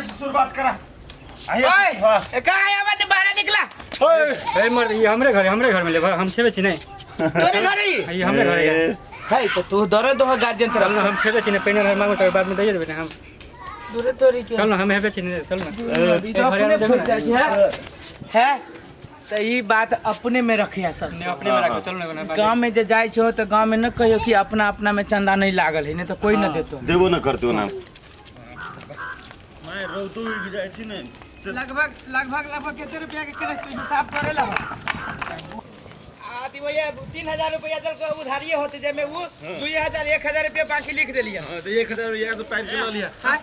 से शुरुआत करा। आइए। ओए, हाँ। ए, कहाँ आया बने बाहर निकला। ओए। ए मर्द, ये हमरे घर है, हमरे घर में ले हम छेबे छी नहीं। तोरे घर ही ये हमरे घर है। है तो तू दरे दो गार्जियन। चल ना, हम छेबे छी नहीं, पहिने घर मांगो तो बाद में दैये देबे ना हम। दूरे तोरी के। चल ना, हम हेबे छी नहीं, चल ना। अभी तो अपने फंस जाइ छै है तो ई बात अपने में रखिया सर। नहीं, अपने में राखो, चल ना ना। गांव में जे जाइ छो तो गांव में न कहियो कि अपना अपना में चंदा नहीं लागल है, नहीं तो कोई न देतो। देबो न करतो ना मैं रौदो उगि जाइ छी ने। लगभग लगभग लगभग कितने रुपया के करे हिसाब करे ला आदि वही 3000 रुपया दल को उधारिये होते जे में वो 2000 1000 रुपया बाकी लिख देलिए। हां, तो 1000 रुपया तो पैन के ल लिया। हां।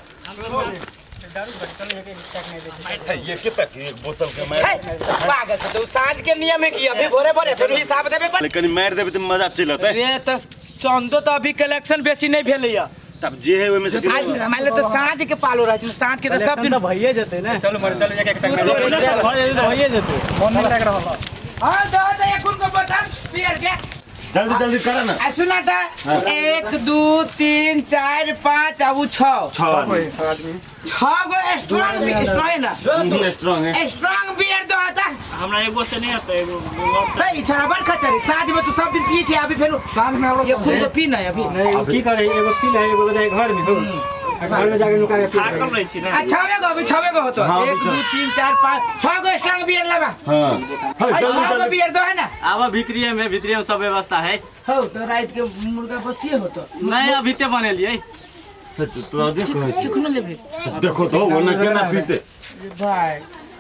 दारू भर चल, एक पैक नहीं दे। ये के पैक एक बोतल के मार। है, पागल छै तो साँझ के नियम है कि अभी भोरे भोरे फिर हिसाब देबे पर। लेकिन मार देबे त मजा चलि अतै। रे तो चंदो तो अभी कलेक्शन बेसी नहीं भेलैया। तब जे है ओहिमे से। आज मान ले तो साँझ के पालो रहै छै, साँझ के तो सब दिन भइए जेतै ने। चलो मर, चलो, एक एक पैक। भइए जेतै, मन नहि लागि रहल। हां, दो दे एखुन को बोतल पियर के। जल्दी जल्दी कर ना। आ सुना था, 1 2 3 4 5 आ उ 6। छह आदमी। 6 गो स्ट्रांग भी स्ट्रांग ना। स्ट्रांग है। स्ट्रांग बियर दो आता। हमरा एगो से नहीं आता, एगो। सही छोरा बड़ खचरी, साँझ में तू सब दिन पिए छै, अभी फेर साँझ में आरो। ये खून को पी ना अभी। नहीं, उ की करे, एगो पी ले, एगो ले जाए घर में हो, आ घर में जाके नुका के पी थाकल ले। रहै छी ने। आ छवे गो, अभी छवे गो होतो। हाँ, अभी 1 2 3 4 5 6 गो स्ट्रांग बियर लाबा। हां हां, आ जल्दी 6 गो जल्दी। बियर दो है ना। आब भीतरिए में, भीतरिए में सब व्यवस्था है। हो तो रात के मुर्गा बसिए होतो। नहीं, अभी ते बनेलिए। तो देखो। चिकनो लेबे। देखो तो वरना केना पीते। रे भाई,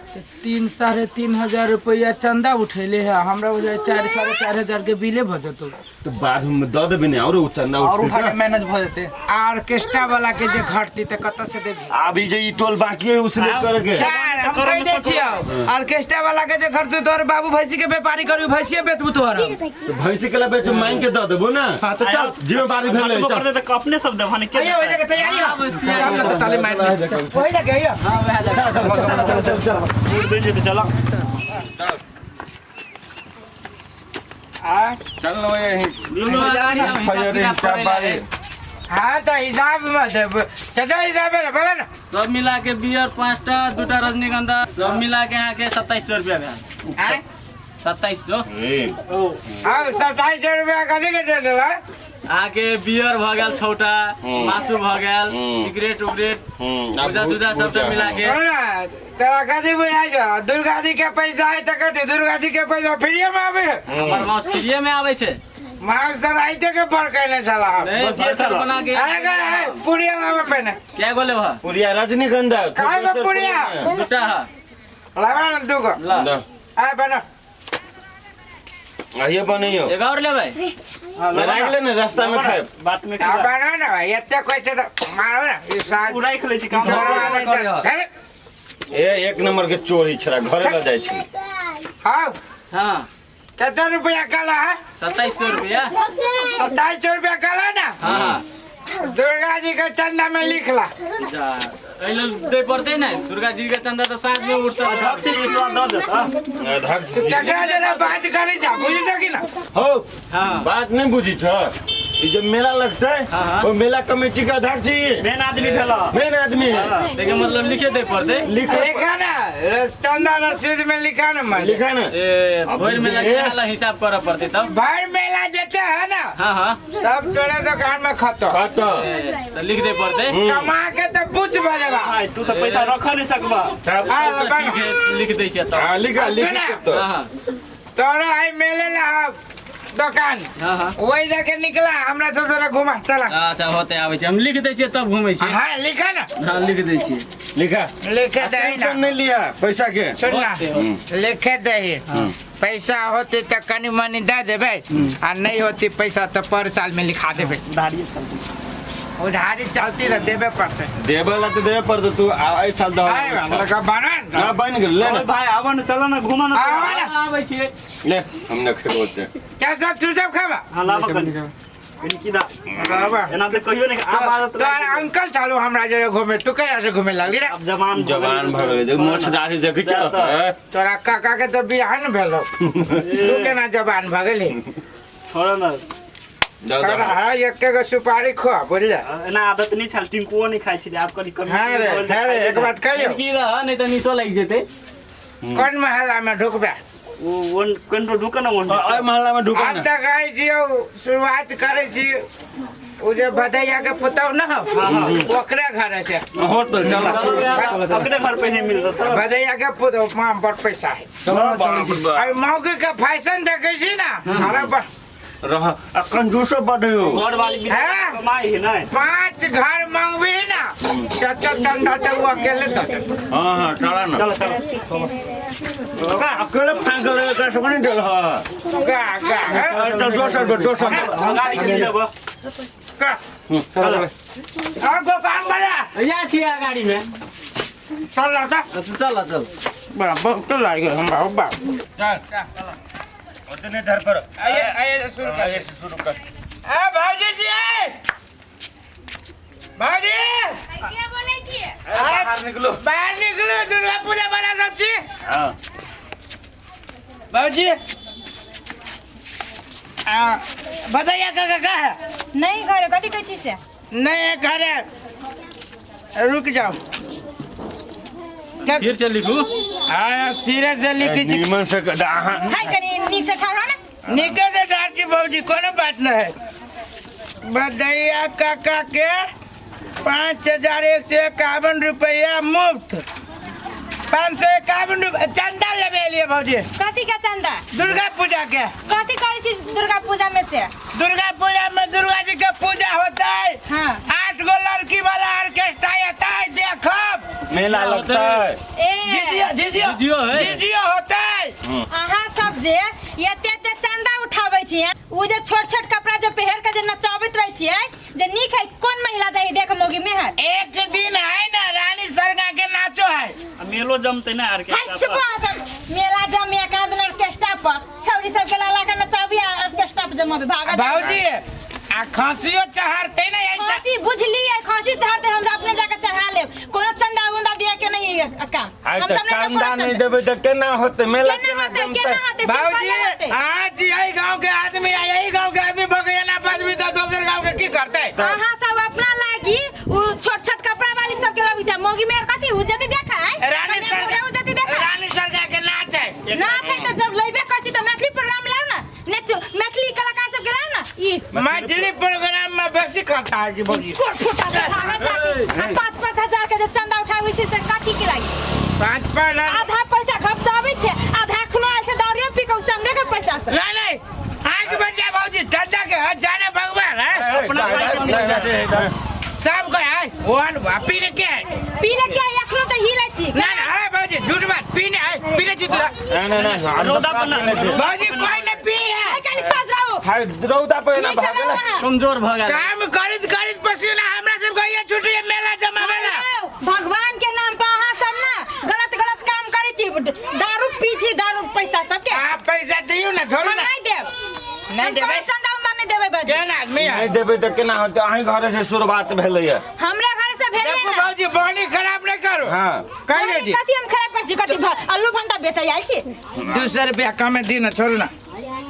से 3 3500 रुपया चंदा उठेले है, हमरा बुझाय 4 4500 के बिले भ जतो। तो बाद में दऽ देबे ने और उ चंदा। और उठते उठा के मैनेज भऽ जेतै। ऑर्केस्ट्रा वाला के जे घटती त कत से देबी? अभी जे ई टोल बाकी है उसने करे के। सर, हम कह दै छियौ, ऑर्केस्ट्रा वाला के जे घटती, तोहर बाबू भैंसी के व्यापारी करू, भैंसिए बेचबू तोहर। तो भैंसी के ला बेच मांग के दऽ देबो ना। हां, तो चल। जिम्मेदारी भेलै। घटबो चल। करतै तऽ अपने सब देबह ने के। आइयो, ओहि जगह तैयारी हो, चल ना तो ताली मार ले ओहि जगह, आइयो। चल चल चल चल चल। बनि जेतै, चल। आ चल ना यहीं। हिसाब बारी। हाँ, तो हिसाब मत चचा, हिसाब है बोला ना। सब मिला के बियर 5टा, 2टा रजनीगंधा, सब मिला के अहाँके 2700 रुपया भेल। आँय? 2700। हाँ, 2700 रुपया कथी के दे देबै? अहाँके बियर भऽ गेल 6टा, मासु भऽ गेल, सिगरेट उगरेट, पूजा सुजा सबटा मिला के। सुन ना, तोरा कथी बुझाइ छौ? दुर्गा जी के पैसा है तऽ कथी दुर्गा जी के पैसा फ्रीए में आबै है? हमर माउस फ्रीए में आबै छै। मांस तऽ राइते के पर कैने छला हम। नहीं, बसिए बर्गर छला। बना के। अरे अरे, पुड़िया लाबऽ पहिने। क्या गो लेबह? पुरिया रजनीगंधा। काय गो पुड़िया? 2टा ह। लाबऽ ने 2 गो। ल। आय बना। आइए बनैयो। एगो और लेबै? राखि ले ने, रास्ता में खाएब। बात में। आ बना ने भाई, एते कहै छै तऽ मारो ने ई साँझ। ओ राखि लै छी काम। चोरवा नहि तऽ- अरे, ए, एक नंबर के चोरी छड़ा घरे ल जाइ छी। आउ। हाँ। कते रुपया कहला है? 2700 रुपया। 2700 रुपया कहला ना? हाँ हाँ। दुर्गा जी के चंदा में लिख ला। जा, एहि लेल दै पड़तै ने, दुर्गा जी के चंदा तऽ साँझ में उठतै। अध्यक्ष जी तोरा दऽ देतऽ। अध्यक्ष जी। तकरा जरा बात करै छ, बुझि सकी ना? हो। हाँ। बात नहीं बुझी छ, ई जब मेला लगते हाँ, हाँ। वो मेला कमेटी का अध्यक्ष जी मेन आदमी भेल। मेन आदमी है। देखिए, मतलब लिखे दै पड़तै। लिखा। लिखा ना, चंदा रसीद में लिखा ना मैं। लिखा ना। ए, भरि मेला के हाला हिसाब करऽ पड़तै तब। भर मेला जेते है ना, हाँ हाँ। सब तोरे दुकान में खतो। खाता। ए, तऽ लिख दै पड़तै। कमा के तो बुझ बजबा। भाई, तू तऽ पैसा रख नहीं सकबा। हाँ, तऽ बन। ठीक है, लिख दै छियै तब। हाँ, लिखा लिख। सुना। तो हाँ हाँ। तोरा आई मेले ला दुकान। हाँ हाँ। वही जाके निकला, हमरा सब जरा घुमा चला। अच्छा, होते आबै छै, हम लिख दै छियै तब घुमै छियै। हाँ, लिखा ना। हाँ, लिख दै छियै। लिखा। लिखे दही ना। टेंशन नहीं लिया पैसा के। सुन ना। होते, होते। लिखे दही, पैसा होते तो कनी मनी दे देबे आ नहीं होती पैसा तो पर साल में लिखा देबे। उधारिये चलती। उधारी चलती तो देबे पड़ते। देबे ला तो देबे पड़ते, तू आ एहि साल दह। आय हमरा का बना। ना बन गेल, ले ओए ना। भाई, आबऽ ने, चल ने, घूमऽ ने। आवा ना। आबै छियै। ले, हम न खेबो ओते। क्या सब तू सब खाबा? हाँ, लाबऽ कनी कनी की दा। बाबा। एना तऽ कहियो नहि आब आदत तोहर लागि गेल। अंकल चालू हमरा जरे घूमे, तू कहिया से घूमे लागली रे? आब जवान भऽ जवान गेली। भऽ गेलै, देख मोछ दाढ़ी देखै छ। तोरा काका के तऽ बियाह न भेलो, तू केना जवान भऽ गेली? छोड़ऽ ने। दो हाँ एक गो सुपारी खो बुझले एना आदत नहीं छल टिंकुओ नहीं खाइ छलै आब कनी कमी हाँ रे हाँ रे एक बात कहियो की रह नहीं त निसो लागि जेतै कोन महला में ढुकबे ओ वन कोन ढुक न वन एहि महल्ला में ढुका हम ना तऽ कहै छियौ शुरुआत करै छी ओ जे भदैया के पुतहु न हो ओकरे घर से हो तो चला अपने घर पे नहीं मिल रहा भदैया के पुतहु माँ बड़ पैसा है अरे मौगी के फैशन देखै छी ना अरे बा रह आ कंजूसो बड हो घर वाली भी हाँ? कमाई है ना पांच घर मांगबी ना चचा चंदा तो वो अकेले दे हां हां चला ना चलो चलो अकेले फांक रहे का सब नहीं चल हां का का हाँ? चल दोसर दो दोसर दो। गाड़ी के लेबो का चलो हाँ गोपाल वाला यहाँ छियै अगाडि में चल लड़का चल चल बड़ा बहुत लाग गेल हमरा बाप चल ओतने धर पर आइए आइए शुरू कर आइए से शुरू कर ए भाजी जी ए! भाजी के बोलै छियै बाहर निकलो बाहर निकलो दुर्गा पूजा वाला सब छी हां भाजी आ बताइए का का है नहीं घर कथी कहै छी से नहीं घर है रुक जाओ फिर से लिखू हाँ धीरे से लिखी छी नीमन से अहाँ हाय कनी नीक से ठाढ़ हो ना निके से डार छी बाबूजी कोनो बात नहीं है बदैया काका के 5151 रुपया मुफ्त 551 रुपया चंदा लेबे लिए भौजी कथी के चंदा दुर्गा पूजा के कथी करै छी दुर्गा पूजा में से दुर्गा पूजा में दुर्गा जी के पूजा होता है हाँ 8 गो लड़की वाला ऑर्केस्ट्रा आता है देखब मेला लगता है ए झिझिया झिझिया झिझियो है। झिझियो होता है अहाँ सब जे एते एते चंदा उठाबै छियै उ जे छोट छोट कपड़ा जे पहिर के जे नचाबैत रहै छियै जे नीक है कोन महिला जाइ देख मोगी मेहर एक दिन है ना रानी सरगा के नाचो है मेलो जमते ना आर के हाय चुप रह सब मेला जम एक आध ऑर्केस्ट्रा पर छौरी सब के लाला के नचाबी आ ऑर्केस्ट्रा पर जमाबी भागा भाजी आ खांसियो चढ़ते ना ऐसा खांसी बुझलियै खांसी चढ़ते हम अपने जाके चढ़ा लेब कोनो चंदा उंदा दिए के नहीं है काम आइ हम तऽ सब नहीं चंदा देब कोनो नहीं चंदा। देबै तऽ केना होतै मेला केना केना होतै जमतै केना होतै से भाजी केना होतै? आज यही गांव के आदमी आ यही गांव के आदमी भगैना बजबी तो दोसर गांव के की करते अहाँ सब अपना लागी उ छोट छोट कपड़ा वाली सब के लगी छै मोगी मेहर कथी उ जति देखा है रानी कन्या उ जति सरगा देखा रानी सरगा के नाच है नाच है त जब लइबे करছি त मैथिली प्रोग्राम लाउ ना नेच मैथिली कलाकार सब के लाउ ना ई मैथिली प्रोग्राम में बेसी खाता है जी भौजी कोट फुटा के भागत जाके आ 5-5 हजार के जे चंदा उठाबै छै से कथी के लागी पाँच पाँच आधा पैसा खपचाबै छै आधा खुनो आयल छै दारुए पी के चंदे के पैसा से नहीं नहीं आगे बढ़ जा भौजी चंदा के हाथ जाने भगवान है अपना भाई कौन पैसा से है सब को है वन पीने के है पी ले के एखनो त हिलै छी ना ना अरे भौजी झूठ बात पीने है पीने छी तोरा नहीं नहीं नहीं हम रौदा तऽ पर ना पीने छी। भौजी कोई नहीं पी है हाय कनी साज रहो हाय रौदा पे ना नीक से भागेला रहो अहाँ। कमजोर भऽ गेल काम करत करत पसीना हमरा सब के ये छुट्टी है मेला जमावेला भगवान के नाम पर अहाँ सब ना गलत गलत काम करै छी दारू पी छी दारू पैसा सबके आप पैसा दियो ना छोड़ो हम ना नहीं देब नहीं हम देबै? कोनो चंदा उंदा नहीं देबै बाजी केहन आदमी है नहीं देबै तऽ केना होतै अहीं घरे से शुरुआत भेलैया हमरा घर से भेलिए देखो ना भौजी बोनी खराब नहीं करो हाँ कह दे जी कथी हम खराब कर छी कथी आलू भंटा बेचै आयल छी 200 रुपया कम दी ना छोड़ो ना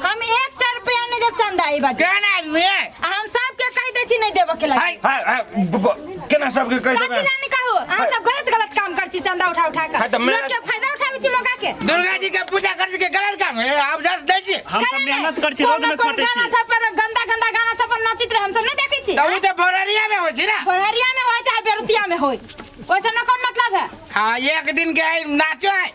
हम 1 रुपया नहीं देब चंदा ई बाजी केहन आदमी है आ हम सबके कहि दै छी नहीं देबऽ के लागि हाय हाय हाय केना सबके कहि कथी देबै जानी कहू अहाँ सब गलत गलत काम कर छी चंदा उठा उठा हाय के तऽ मेरा- लोग के फायदा उठाबै छी मौका के दुर्गा जी के पूजा कर के गलत काम है आप जस दै छी हम सब मेहनत कर छी रोज में कोन खटै गाना छी सब पर गंदा गंदा गाना सब पर नाचित रहे हम सब नहीं देखै छी तो उ तो भोररिया में हो छी ना भोरहरिया में होय चाहे बेरुतिया में होय ओइ सब में कोन मतलब है हाँ एक दिन के है नाचो है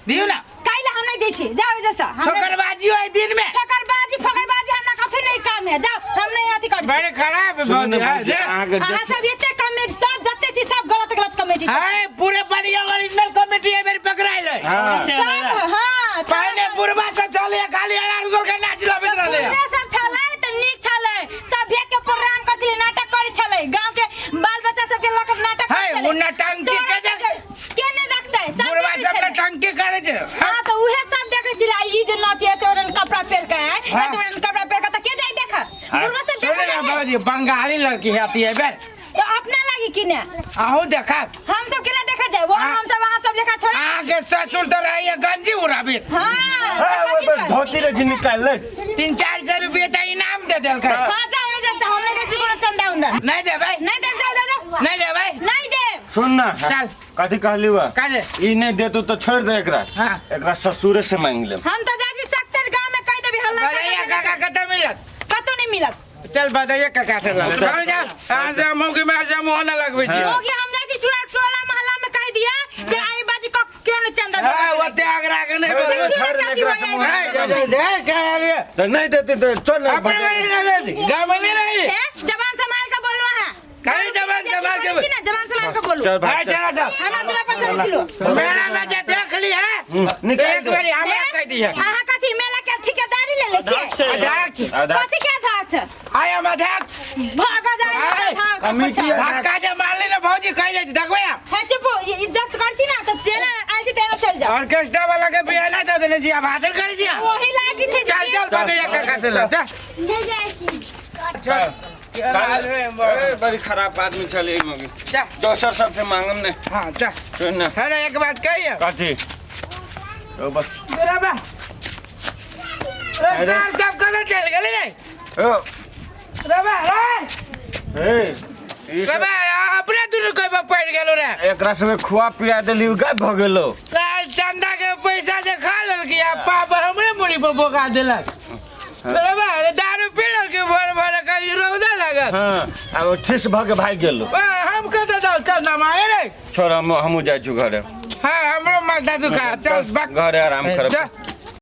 दियो ना काइला हम नहीं दै छी जाओ एहिजे से हम नहीं- छोकरबाजी है दिन में छकरबाजी फकरबाजी हमरा कथी नहीं काम है जाओ हम नहीं अथी कर बड़े खराब है सुनू ने भौजी, हाँ, भौजी, देख। अहाँके अहाँ सब एते कमेटी सब जते छी सब गलत गलत कमेटी छी। है पूरे बढ़िया ओरिजिनल कमेटी है मेरे पकड़ाइल है हाँ सब हाँ पहले बुढ़वा सब चले खाली अलार उधर के नाच लबैत रहले पूर्वे सब छलै तऽ नीक छलै सब भेट के प्रोग्राम करै छलै नाटक करै छलै गांव के बाल बच्चा सबके लऽ के नाटक है, करै छलै उ नौटंकी तोरा के देख- सबके के नहि देखतै सब बुढ़वा देखै सब छलै। नौटंकी करे छै हाँ तो उहे सब देखै छलै आ ई जे नाचे एते ओहन कपड़ा पहिर के आय हाँ। एते ओहन कपड़ा पहिर के तऽ के जाइ देखऽ बुढ़वा सब सुन देखै ना जाइ बाबूजी बंगाली लड़की है आती है बेर तो अपना लागी कि ने आहू देखा हम सब केला देखा जाए वो हाँ। हम सब अहाँ सब लेखा थोड़े अहाँ के ससुर तो रही गंजी उड़ाबित हाँ हाय, ओहि पर धोती रे छी निकालि ले 300-400 रुपये तो इनाम दे देलकै हाँ जाओ जाता हम नहीं दै छी कोनो चंदा उंदा। नहीं देबै। नहीं देब, जाओ जाओ जाओ। नहीं देबै। नहीं देब। सुन ना। चल। कथी कहली हुआ? काजे। ई नहीं देतू तो छोड़ दे एकरा। हाँ। एकरा ससुरे से मांग ले। हम तो जाजी सकते गांव में कह देबी हल्ला कर बताइए देबी। काका कते मिलत? कतौ नहीं मिलत। चल बताइए काका से लड़। चल जा। कहाँ से मौकी मार जा मुंह ना लगबै छी। हो गया, हम जाजी चूड़ा टोला मोहल्ला में कह दिया कि आई बाजी को क्यों नहीं चंदा देबे? हाँ, ओते आगरा के नहीं छोड़ दे, बोलबै। छोड़ दे एकरा से मुँह नहीं, ना लगबै। दे, क्या हाल है? तो नहीं देती तो चल ना। अपने वाली नहीं देती। गाँव में नहीं रही। ए, जबान संभाल के बोलो हां। कहीं जबान संभाल के बोल। ना जबान संभाल के बोलो। चल भाई हाँ, चल। चला चल। हम अगला पर निकलो। मेला में जे देख ली है, निकाल एक दे। बारी हमरा कह दी है। अहाँ कथी मेला के ठेकेदारी ले ले छियै? अध्यक्ष। आधा कथी के अध्यक्ष? I am अध्यक्ष। भागा जाए आए, कमिटी धक्का जे मारली ना भौजी कह जाइ छी, देखबै आप। हे चुप, इज्जत कर छी ना त जेना आयल छी तेना चल जाओ। ऑर्केस्ट्रा वाला के बियाह ना दे देने छी, अब हासिल करै छी आप। ओही लागी छै। चल चल बताइए काका से लड़, चल। चल। चल। ए, बड़ी खराब आदमी चले मगी। चल। दोसर सबसे मांगम ने। हाँ चल। सुन ना। अरे एक बात कहिए। कथी? ओ बस। बराबर। रे साल सब कने चल गेली रे? ओ। रबा रे। ए, ई सब- रबा अपने दुनू कोई पर पड़ गेलो रे। एकरा सब खुआ पिया देली गायब भ गेलो। साल चंदा के पैसा से खा लेलकी आ पाप हमरे मुड़ी पर बोका देलक। रबा रे दारू पी लेलकी भर भर के रौदा लागल। हाँ, आ ओ ठिस भ के भागि गेलो। ए, हम कतऽ जाउ चंदा मांगे रे? छोड़, हम हमहूँ जाइ छी घरे। हाँ, हमरो माथा दुखा। चल बक। घरे आराम करब। चल।